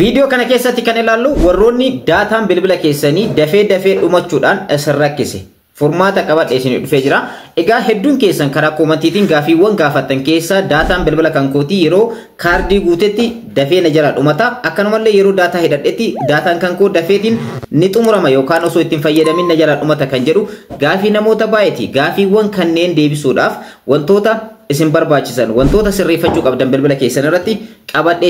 Viidiyoo kana keessatti kan ilaallu warroonni daataan bilbila keessanii dafee dafee dhumachuudhaan isin rakkise. Furmaata qabadhee isin dhufee jira. Egaa hedduun keessan karaa commentiitiin gaafiiwwan gaafattan keessaa daataan bilbila kan kootii yeroo kaardii guutetti dafee na jalaa dhumata. Akkanumallee yeroo daataa hidhadhetti daataan kan koo dafeetiin ni xumurama yookaan osoo ittiin fayyadamin na jalaa dhumata kan jedhu gaafii namoota baay'eeti. Gaafiiwwan kanneen deebisuudhaaf wantoota isin barbaachisan, wantoota sirreeffachuu qabdan bilbila keessan irratti qabadhee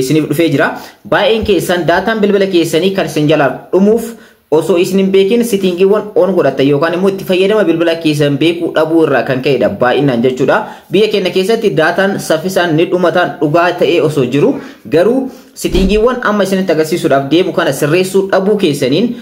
isiniif dhufee jira. Baay'een keessan daataan bilbila keessanii kan isin jalaa dhumuuf osoo isin hin beekin settingiiwwan on godhatan yookaan immoo itti fayyadama bilbila keessan beekuu dhabuu irraa kan ka'edha baay'inaan jechuudha. Biyya keenya keessatti daataan saffisaan ni dhumataan dhugaa ta'ee osoo jiru garuu settingiiwwan amma isinitti agarsiisuudhaaf deemu kana sirreessuu dhabuu keessaniin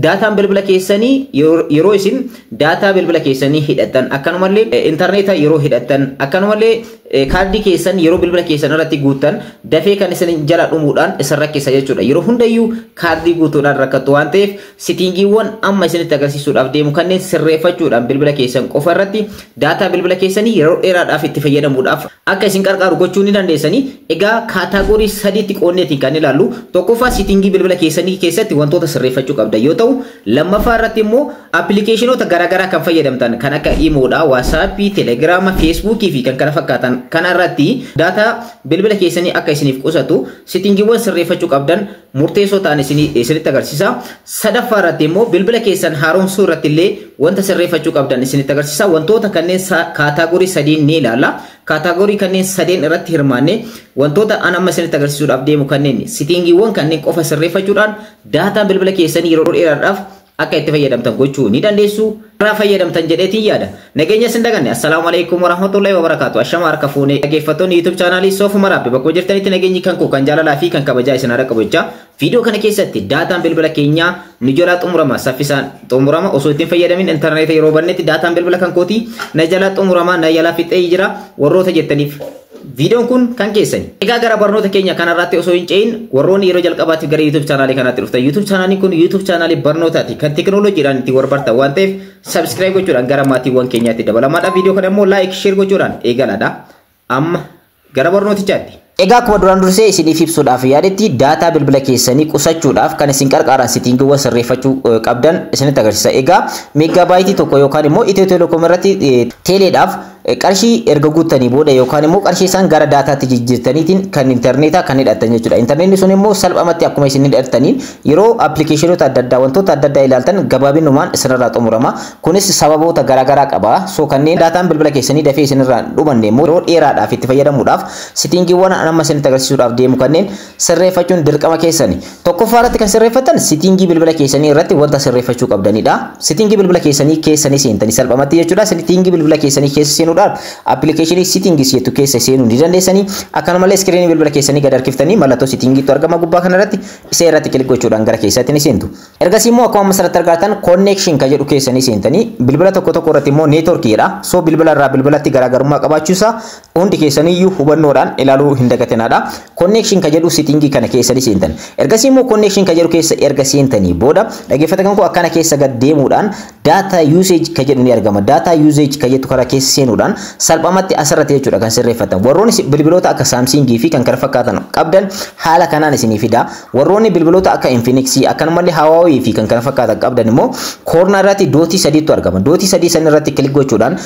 daataan bilbila keessanii yeroo isin daataa bilbila keessanii hidhattan, akkanumallee intarneeta yeroo hidhattan, akkanumallee kaardii keessan yeroo bilbila keessan irratti guuttan dafee kan isin jala dhumuudhaan isin rakkisa jechuudha. Yeroo hundayyuu kaardii guutuudhaan rakkattu waan ta'eef settingiiwwan amma isinitti agarsiisuudhaaf deemu kanneen sirreeffachuudhaan bilbila keessan qofa irratti daataa bilbila keessanii yeroo dheeraadhaaf itti fayyadamuudhaaf akka isin qarqaaru gochuu ni dandeessanii. Egaa category sadiitti qoonneetiin kan ilaallu, tokkoffaa settingii bilbila keessanii keessatti wantoota sirreeffachuu qabdan yoo ta'u, lammaffaa irratti immoo applicationoota garaagaraa kan fayyadamtan kan akka Imoodha, WhatsAppii, Telegrama, Facebookii fi kan kana fakkaatan kana irratti daataa bilbila keessanii akka isiniif qusatu settingiiwwan sirreeffachuu qabdan murteessoo ta'an isinitti agarsiisa. Sadaffaa irratti immoo bilbila keessan haaromsuu irratti illee wanta sirreeffachuu qabdan isinitti agarsiisa. Wantoota kanneen category sadiin ni ilaalla. Category kanneen sadeen irratti hirmaanne wantoota an amma isinitti agarsiisuudhaaf deemu kanneen settingiiwwan kanneen qofa sirreeffachuudhaan daataa bilbila keessanii yeroo dheeraadhaaf akka itti fayyadamtan gochuu ni dandeessu. Irraa fayyadamtan jedheetiin yaada. Nageenya isin daganne. Assalaamu alaikum warahmatullahi wabarakaatu. Ashama harka fuunee, dhaggeeffattoonni YouTube channelii Soofuma Maraabbi, bakka jirtanitti nageenyi kan koo kan jaalalaa fi kan kabajaa isin haa qabu jecha. Viidiyoo kana keessatti daataan bilbila keenyaa ni jalaa xumurama, saffisaan xumurama, osoo ittiin fayyadamin intarneeta yeroo bannetti daataan bilbila kan kootii na jalaa xumurama, na jalaa fixee jira warroota jettaniif viidiyoon kun kan keessani. Egaa gara barnoota keenya kanarratti osoo hin ce'in, warroonni yeroo jalqabaatiif gara YouTube channelii kanaatti dhuftan, YouTube channeliin kun YouTube channelii barnootaati, kan teekinooloojiidhaan itti warbartan waan ta'eef subscribe gochuudhaan gara maatiiwwan keenyaatti dabalamaadha. Viidiyoo kana immoo like, share gochuudhaan eegalaadha. Amma gara barnootichaatti. Egaa akkuma duraan dursee isiniif ibsuudhaaf yaadetti, daataa bilbila keessanii qusachuudhaaf kan isin qarqaaran settingiiwwan sirreeffachuu qabdan isinitti agarsiisa. Egaa megabyteii 1 yookaan immoo Itiyoo Telekoom irratti teeleedhaaf qarshii erga guuttanii booda yookaan immoo qarshii isaan gara daataatti jijjiirtaniitiin kan intarneetaa kan hidhattan jechuudha. Intarneetni sun immoo salphumatti akkuma isin hidhattaniin yeroo applicationoota adda addaa, wantoota adda addaa ilaaltan gabaabinumaan isinirraa xumurama. Kunis sababoota garaagaraa qaba. So kanneen daataan bilbila keessanii dafee isinirraa dhumanne immoo yeroo dheeraadhaaf itti fayyadamuudhaaf settingiiwwan amma isinitti agarsiisuudhaaf deemu kanneen sirreeffachuun dirqama keessani. Tokkoffaa irratti kan sirreeffatan settingii bilbila keessanii irratti wanta sirreeffachuu qabdanidha. Settingii bilbila keessanii keessanii seentanii salphumatti jechuudha. Settingii bilbila keessanii keessa seenuudhaan applicationii settings jettu keessa seenuu ni dandeessanii. Akkanumallee screenii bilbila keessanii gad harkiftanii mallattoo settingiitu argama gubbaa kanarratti, isa irratti click gochuudhaan gara keessatti ni seentu. Ergasii immoo akkuma asirratti argatan connection kan jedhu keessanii seentanii, bilbila tokko tokko irratti immoo networkiidha. So bilbila irraa bilbilatti garaagarummaa qabaachuusaa hundi keessaniyyuu hubannoodhaan ilaaluu hin dagatinaadha. Connection kan jedhu settingii kana keessanii seentan. Ergasii immoo connection kan jedhu keessa erga seentanii booda, dhaggeeffatan koo, akkana keessa gad deemuudhaan data usage kan jedhu ni argama. Data usage kan jettu kana keessa seenuudhaan salphumatti asirratti jechuudha kan sirreeffatan. Warroonni bilbiloota akka Samsungii fi kan kana fakkaatan qabdan haala kanaan isinii fida. Warroonni bilbiloota akka Infinix, akkanumallee Huawei fi kan kana fakkaatan qabdan immoo corner irratti dotii sadiitu argama. Dotii sadii san irratti click gochuudhaan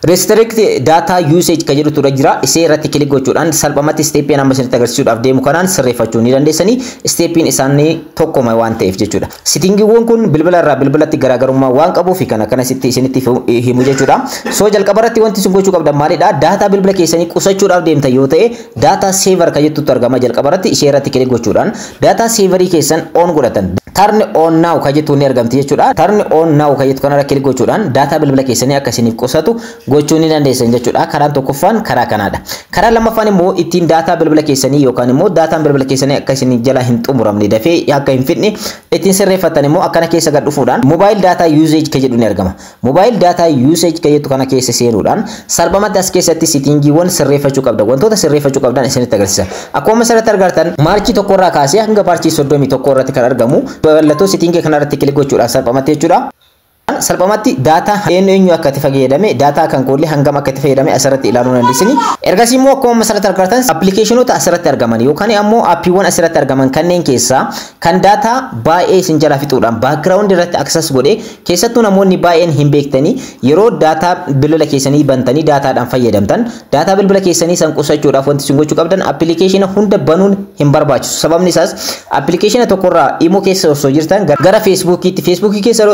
restrict data usage kan jedhutu jira. Isee irratti click gochuudhaan salphumatti steppiin amma isinitti agarsiisuudhaaf deemu kanaan sirreeffachuu ni dandeessanii. Steppiin isaanii tokkoma waan ta'eef jechuudha. Settingiiwwan kun bilbila irraa bilbilatti garaagarummaa waan qabuuf kana kanasitti isinitti himu jechuudha. So jalqaba irratti wanti isin gochuu qabdan maalidha? Daataa bilbila keessanii qusachuudhaaf deemtan yoo ta'e, data saver kan jettutu argama jalqaba irratti, ishee irratti click gochuudhaan data saverii keessan on godhatan. Turn on now kan jettu ni argamti jechuudha. Turn on now kan jettu kanarra click gochuudhaan daataa bilbila keessanii akka isiniif qusatu gochuu ni dandeessan jechuudha. Karaan tokkoffaan karaa kanaadha. Karaa lammaffaan immoo ittiin daataa bilbila keessanii yookaan immoo daataan bilbila keessanii akka isin jala hin xumuramne, dafee akka hin fidne ittiin sirreeffatan immoo akkana keessa gad dhufuudhaan mobile data usage kan jedhu ni argama. Mobile data usage kan jettu kana keessa seenuudhaan salphumatti as keessatti settingiiwwan sirreeffachuu qabdan, wantoota sirreeffachuu qabdan isinitti agarsiisa. Akkuma asirratti argartan March 1 irraa kaasee hanga March 31 irratti kan argamu mallattoo settingii kanarratti click gochuudhaan salphumatti jechuudha. Salphumatti daataa eenyu eenyu akka itti fayyadame, daataa kan koollee hangam akka itti fayyadame asirratti ilaaluu dandeessini. Ergasii immoo akkuma asirratti argartan, appilikeeshinoota asirratti argaman yookaan ammoo aappiiwwan asirratti argaman kanneen keessaa kan daataa baay'ee isin jalaa fixuudhaan background irratti access godhee, keessattuu namoonni baay'een hin beektanii, yeroo daataa bilbila keessanii bantanii daataadhaan fayyadamtan, daataa bilbila keessanii san qusachuudhaaf wanti isin gochuu qabdan appilikeeshina hunda banuun hin barbaachisu. Sababni isaas appilikeeshina tokkorraa Imo keessa osoo jirtan gara Feesbuukiitti, Feesbuukii keessa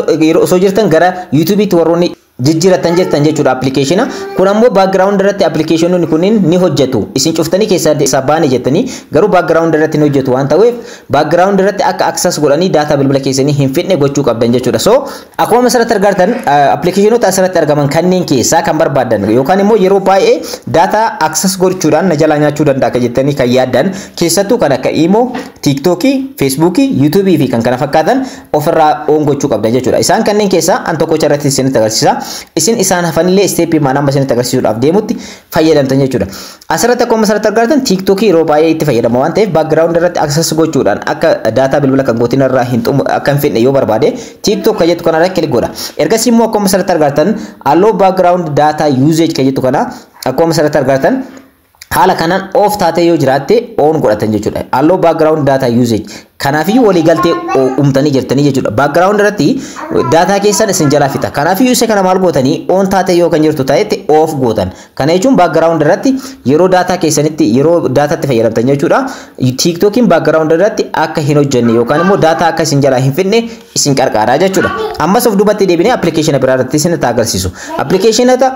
osoo jirtan gara Yuutuubiitti warroonni jijjiiratan jirtan jechuudha appilikeeshina. Kun ammoo background irratti appilikeeshinoonni kunniin ni hojjetu. Isin cuftanii keessaa isaa baane jettanii, garuu background irratti ni hojjetu waan ta'eef, background irratti akka access godhanii daataa bilbila keessanii hin fidne gochuu qabdan jechuudha. So akkuma asirratti argartan, appilikeeshinoota asirratti argaman kanneen keessaa kan barbaadan yookaan immoo yeroo baay'ee daataa access gochuudhaan na jalaa nyaachuu danda'a akka jettanii kan yaaddan, keessattuu kan akka Imo, Tiiktookii, Feesbuukii, Yuutuubii fi kan kana fakkaatan ofirraa on gochuu qabdan jechuudha. Isaan kanneen keessaa an tokkocha irratti isinitti agarsiisa. Isin isaan hafanillee step maan amma isinitti agarsiisuudhaaf deemutti fayyadamtan jechuudha. Asirratti akkuma asirratti argartan, Tiiktookii yeroo baay'ee itti fayyadama waan ta'eef, background irratti access gochuudhaan akka daataa bilbila kan gootiin irraa hin xumu akka hin fidne yoo barbaade, TikTok kan jettu kanarra click godha. Ergasii immoo akkuma asirratti argartan, allow background data usage kan jettu kana akkuma asirratti argartan haala kanaan off taatee yoo jiraatte on godhatan jechuudha. Allow background data usage. Kanaafiyyuu waliigaltee uumtanii jirtanii jechuudha. Background irratti daataa keessan isin jalaa fixa. Kanaafiyyuu isa kana maal gootanii, on taatee yoo kan jirtu ta'etti off gootan. Kana jechuun background irratti yeroo daataa keessanitti, yeroo daataatti fayyadamtan jechuudha. TikTokiin background irratti akka hin hojjenne yookaan immoo daataa akka isin jalaa hin fidne isin qarqaaraa jechuudha. Ammas of duubatti deebinee appilikeeshina biraa irratti isin agarsiisu. Appilikeeshinota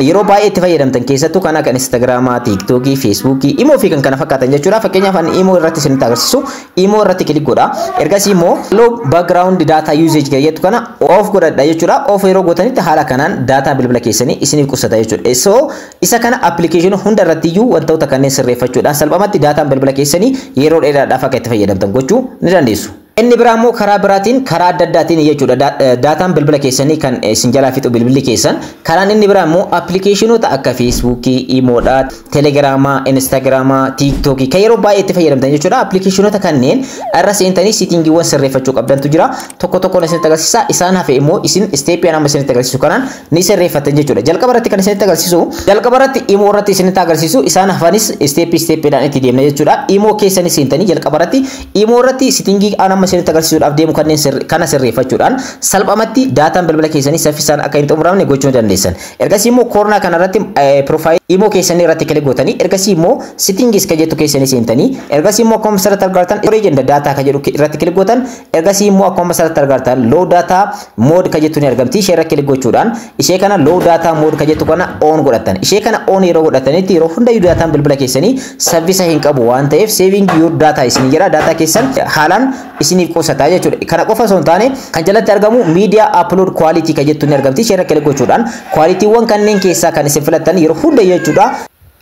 yeroo baay'ee itti fayyadamtan, keessattuu kan akka Instagraamaa, Tiiktookii, Feesbuukii, Imo fi kan kana fakkaatan jechuudha. Fakkeenyaaf ani Imo irratti isinitti agarsiisu. Imo irratti click godha. Ergasii immoo allow background data usage kan jettu kana off godhadha jechuudha. Off yeroo gootanitti haala kanaan daataa bilbila keessanii isiniif qusata jechuudha. So isa kana appilikeeshina hunda irratti iyyuu wantoota kanneen sirreeffachuudhaan salphumatti daataan bilbila keessanii yeroo dheeraadhaaf akka itti fayyadamtan gochuu ni dandeessu. Inni biraa immoo karaa biraatiin, karaa adda addaatiin jechuudha. Daataan bilbila keessanii kan isin jalaa fixu bilbilli keessan. Karaan inni biraa immoo appilikeeshinoota akka Feesbuukii, Imoodhaa, Telegiraamaa, Instagraamaa, Tiiktookii kan yeroo baay'ee itti fayyadamtan jechuudha. Appilikeeshinoota kanneen irra seentanii settingiiwwan sirreeffachuu qabdantu jira. Tokko tokkoon isinitti agarsiisa. Isaan hafe immoo isin step amma isinitti agarsiisu kanaan ni sirreeffattan jechuudha. Jalqaba irratti kan isinitti agarsiisu, jalqaba irratti Imo irratti isinitti agarsiisu, isaan hafanis step stepiidhaan itti deemna jechuudha. Imo keessanii seentanii jalqaba irratti Imo irratti setting amma isinitti agarsiisuudhaaf deemu kanneen kana sirreeffachuudhaan salphumatti daataan bilbila keessanii saffisaan akka hin xumuramne gochuu dandeessan. Ergasii immoo corner kanarratti profile Imo keessanii irratti click gootanii, ergasii immoo settings ka jettu keessanii seentanii, ergasii immoo akkuma asirratti argartan storage and data ka jedhu irratti click gootan. Ergasii immoo akkuma asirratti argartan low data mode ka jettu ni argamti. Ishee irra click gochuudhaan ishee kana low data mode ka jettu kana on godhatan. Ishee kana on yeroo godhatanitti yeroo hundayyuu daataan bilbila keessanii saffisa hin qabu waan ta'eef, saving your data isinii jedha, daataa keessan haalaan isiniif qusataa jechuudha. Kana qofa osoo hin taane, kan jalatti argamu media upload quality ka jettu ni argamti. Ishee irra click gochuudhaan qualitywwan kanneen keessaa kan isin filattan yeroo hunda jechuudha.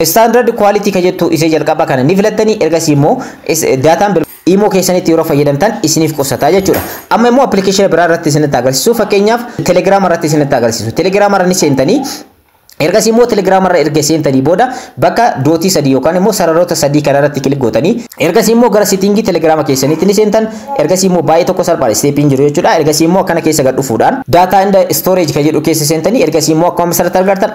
Standard quality ka jettu isee jalqaba kana ni filattanii, ergasii immoo daataan Imo keessanitti yeroo fayyadamtan isiniif qusataa jechuudha. Amma immoo appilikeeshina biraa irratti isinitti agarsiisu. Fakkeenyaaf Telegram irratti isinitti agarsiisu. Telegram irra ni seentanii. Ergasii immoo Telegiraama irra erga seentanii booda bakka dot sadii yookaan immoo sararoota sadii kana irratti click gootanii, ergasii immoo gara setting Telegiraama keessaniitti ni seentan. Ergasii immoo baay'ee tokko salphaadha stepiin jiru jechuudha. Ergasii immoo akkana keessa gad dhufuudhaan data and storage kan jedhu keessa seentanii, ergasii immoo akkuma asirratti argartan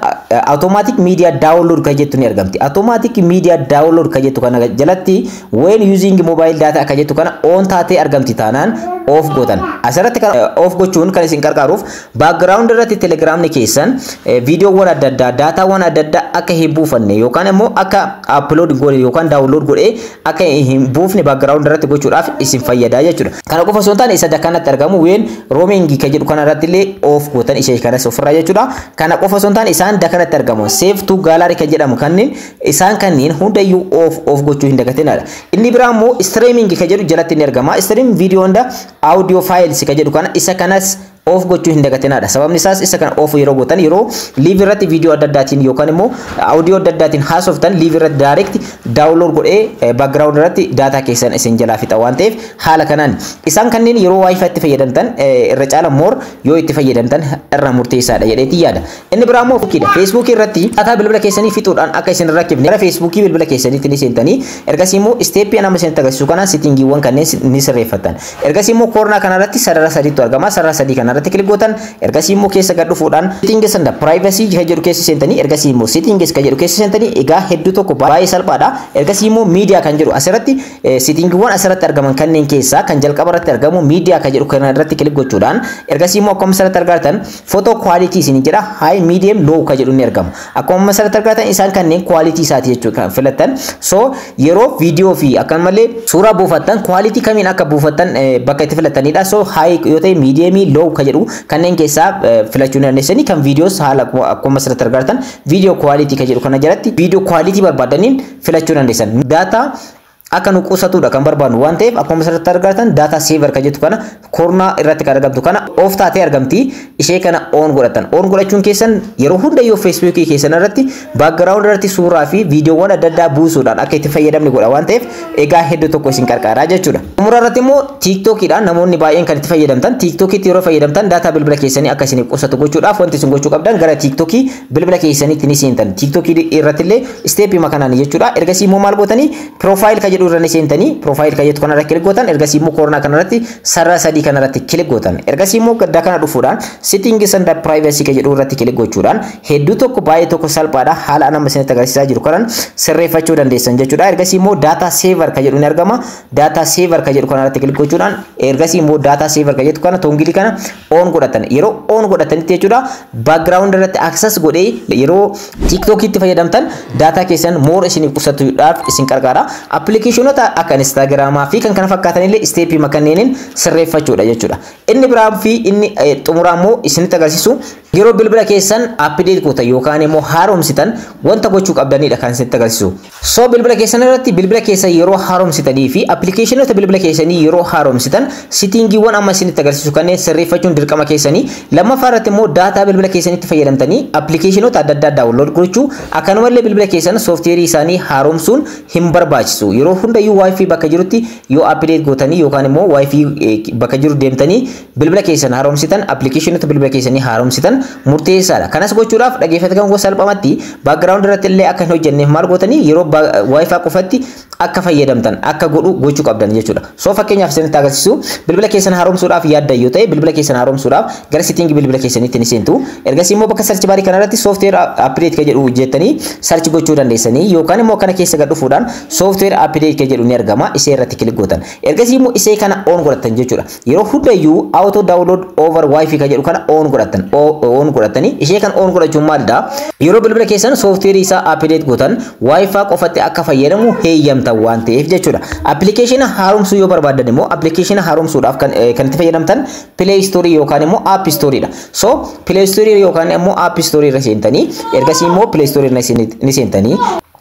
automatic media download kan jettu ni argamti. Automatic media download kan jettu kana jalatti when using mobile data kan jettu kana on taatee argamti taanaan off gootan. Asirratti off gochuun kan isin gargaaruuf background irratti Telegiraamni keessan viidiyoowwan adda addaa, daataawwan adda addaa akka hin buufanne yookaan immoo akka upload godhe yookaan download godhee akka hin buufne background irratti gochuudhaaf isin fayyada jechuudha. Kana qofa osoo hin taane, isa kanatti argamu when roaming kan jedhu kana irratti illee off gootan, ishee kanas ofirraa jechuudha. Kana qofa osoo hin taane, isaan kanatti argamu save to gallery kan jedhamu kanneen, isaan kanneen hundayyuu off off gochuu hin dagatinadha. Inni biraa immoo streaming kan jedhu jalatti ni argama. Stream video and audio files kan jedhu kana, isa kanas off gochuu hin dagatinadha. Sababni isaas isa kana off yeroo gootan, yeroo live irratti viidiyoo adda addaatiin yookaan immoo audio adda addaatiin haasoftan, live irratti direct download godhee background irratti daataa keessan isin jalaa fixa waan ta'eef, haala kanaan isaan kanneen yeroo wifi itti fayyadamtan irra caala more yoo itti fayyadamtan irra murteessaadha jedheetii yaada. Inni biraa immoo Facebookiidha. Facebookii irratti daataa bilbila keessanii fixuudhaan akka isin rakkifne gara Facebookii bilbila keessaniitti ni seentanii, ergasii immoo step nama isinitti agarsiisu kanaan settingiiwwan kanneen ni sirreeffattan. Ergasii immoo corner kanarratti sarara sadiitu argama. Sarara sadii kanarratti Kanarratti click gootan. Ergasii immoo keessa gad dhufuudhaan settings and privacy kan jedhu keessa seentanii, ergasii immoo settings kan jedhu keessa seentanii. Egaa hedduu tokko baay'ee salphaadha. Ergasii immoo media kan jedhu asirratti, settingiiwwan asirratti argaman kanneen keessaa kan jalqaba irratti argamu media kan jedhu kana irratti click gochuudhaan, ergasii immoo akkuma asirratti argatan photo quality isin jedha, high, medium, low kan jedhu ni argama. Akkuma asirratti argatan isaan kanneen quality isaati jechuudha kan filattan. So yeroo viidiyoo fi akkanumallee suuraa buufattan quality kamiin akka buufattan bakka itti filattanidha. So high yoo ta'e, medium, low kan jedhu kanneen keessaa filachuu ni dandeessanii. Kan viidiyoos haala akkuma asirratti argatan video quality kan jedhu kana jalatti video quality barbaadaniin filachuu dandeessan. Daataa akka nu qusatudha kan barbaadnu waan ta'eef, akkuma asirratti argatan data saver kan jettu kana corner irratti kan argamtu kana off taatee argamti. Ishee kana on godhatan. On godhachuun keessan yeroo hundayyuu Feesbuukii keessan irratti background irratti suuraa fi viidiyoowwan adda addaa buusuudhaan akka itti fayyadamni godha waan ta'eef, egaa hedduu tokko isin qarqaaraa jechuudha. Xumura irratti immoo TikTokiidhaan namoonni baay'een kan itti fayyadamtan, TikTokiitti yeroo fayyadamtan daataa bilbila keessanii akka isin qusatu gochuudhaaf wanti isin gochuu qabdan gara TikTokii bilbila keessaniitti ni seentan. TikTokii irratti illee stepii kanaan jechuudha. Ergasii immoo maal gootanii? Profile kan jedhu irra ni seentanii, profile kan jettu kanarra click gootan. Ergasii immoo corner kanarratti sarara sadii kanarratti click gootan. Ergasii immoo gaddaa kana dhufuudhaan settings and privacy kan jedhu irratti click gochuudhaan, hedduu tokko baay'ee tokko salphaadha, haala nama isinitti agarsiisaa jiru kanan sirreeffachuu dandeessan jechuudha. Ergasii immoo data saver kan jedhu ni argama. Data saver kan jedhu kanarratti click gochuudhaan, ergasii immoo data saver kan jettu kana toggle kana on godhatan. Yeroo on godhatanitti jechuudha, background irratti access godhee yeroo TikTokitti fayyadamtan daataa keessan more isiniif qusatuudhaaf isin gargaara. Appilikeeshinoota akka Instagramaa fi kan kana fakkaatan illee stepii kanneeniin sirreeffachuudha jechuudha. Inni biraa fi inni xumuraa immoo isinitti agarsiisu yeroo bilbila keessan update gootan yookaan immoo haaromsitan wanta gochuu qabdanidha kan isinitti agarsiisu. So bilbila keessan irratti, bilbila keessan yeroo haaromsitanii fi appilikeeshinoota bilbila keessanii yeroo haaromsitan, settingiiwwan amma isinitti agarsiisu kanneen sirreeffachuun dirqama keessanii. Lammaffaa irratti immoo daataa bilbila keessanitti fayyadamtanii appilikeeshinoota adda addaa download gochuu, akkanumallee bilbila keessan sooftiweerii isaanii haaromsuun hin barbaachisu. Yeroo hundayyuu WiFi bakka jirutti yoo update gootanii yookaan immoo WiFi bakka jiru deemtanii bilbila keessan haaromsitan, appilikeeshinoota bilbila keessanii haaromsitan murteessaadha. Kanas gochuudhaaf, dhaggeeffattoota koo, salphumatti background irratti illee akka hin hojjenneef maal gootanii? Yeroo WiFi qofatti akka fayyadamtan akka godhu gochuu qabdan jechuudha. So fakkeenyaaf isinitti agarsiisu, bilbila keessan haaromsuudhaaf yaadda yoo ta'e, bilbila keessan haaromsuudhaaf gara settingii bilbila keessaniitti ni seentu. Ergasii immoo bakka search barii kanarratti software update kan jedhu jettanii search gochuu dandeessanii, yookaan immoo kana keessa gad dhufuudhaan software update kan jedhu ni argama, isee irratti click gootan. Ergasii immoo isee kana on godhatan jechuudha. Yeroo hundayyuu auto download over WiFi kan jedhu kana on godhatan. On godhatanii, ishee kan on godhachuun maalidha? Yeroo bilbila keessan software isaa update gootan WiFi qofatti akka fayyadamu heeyyamtan waan ta'eef jechuudha. Appilikeeshina haaromsuu yoo barbaadan immoo, appilikeeshina haaromsuudhaaf kan itti fayyadamtan Play Store yookaan immoo App Store dha. So Play Store yookaan immoo App Store irra seentanii, ergasii immoo Play Store irra ni seentanii,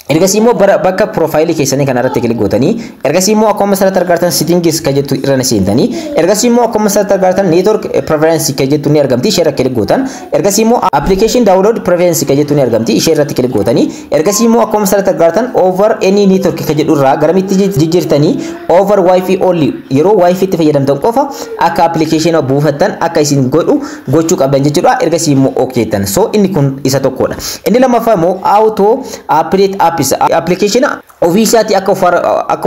ergasii immoo bakka profileii keessanii kanarratti click gootanii, ergasii immoo akkuma asirratti argartan settings kan jettu irra ni seentanii, ergasii immoo akkuma asirratti argartan network preference kan jettu ni argamti, ishee irra click gootan. Ergasii immoo application download preference kan jettu ni argamti, ishee irratti click gootanii, ergasii immoo akkuma asirratti argartan over any network kan jedhu irraa garamitti jijjiirtanii? Over WiFi only, yeroo WiFi itti fayyadamtan qofa akka application buufattan akka isin godhu gochuu qabdan jechuudha. Ergasii immoo okay jettan. So inni kun isa tokkodha. Inni lammaffaa immoo auto update apps, application ofii isaatii akka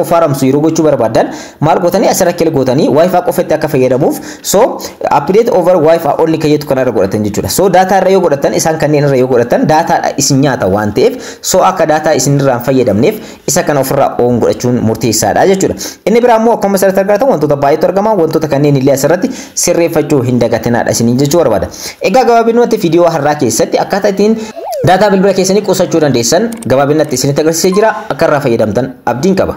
of haaromsu yeroo gochuu barbaadan maal gootanii? Asirra click gootanii WiFi qofatti akka fayyadamuuf, so update over WiFi only kan jettu kanarra godhatan jechuudha. So daataa irra yoo godhatan, isaan kanneen irra yoo godhatan daataa isin nyaata waan ta'eef, so akka daataa isin irraa hin fayyadamneef isa kana ofirraa on godhachuun murteessaadha jechuudha. Inni biraa immoo akkuma asirratti argatan wantoota baay'eetu argama. Wantoota kanneen illee asirratti sirreeffachuu hin dagatinaadha isiniin jechuu barbaada. Egaa gabaabinumatti viidiyoo har'aa keessatti akkaataa ittiin daataa bilbila keessanii qusachuu dandeessan gabaabinatti isinitti agarsiisee jira. Akka irraa fayyadamtan abdiin qaba.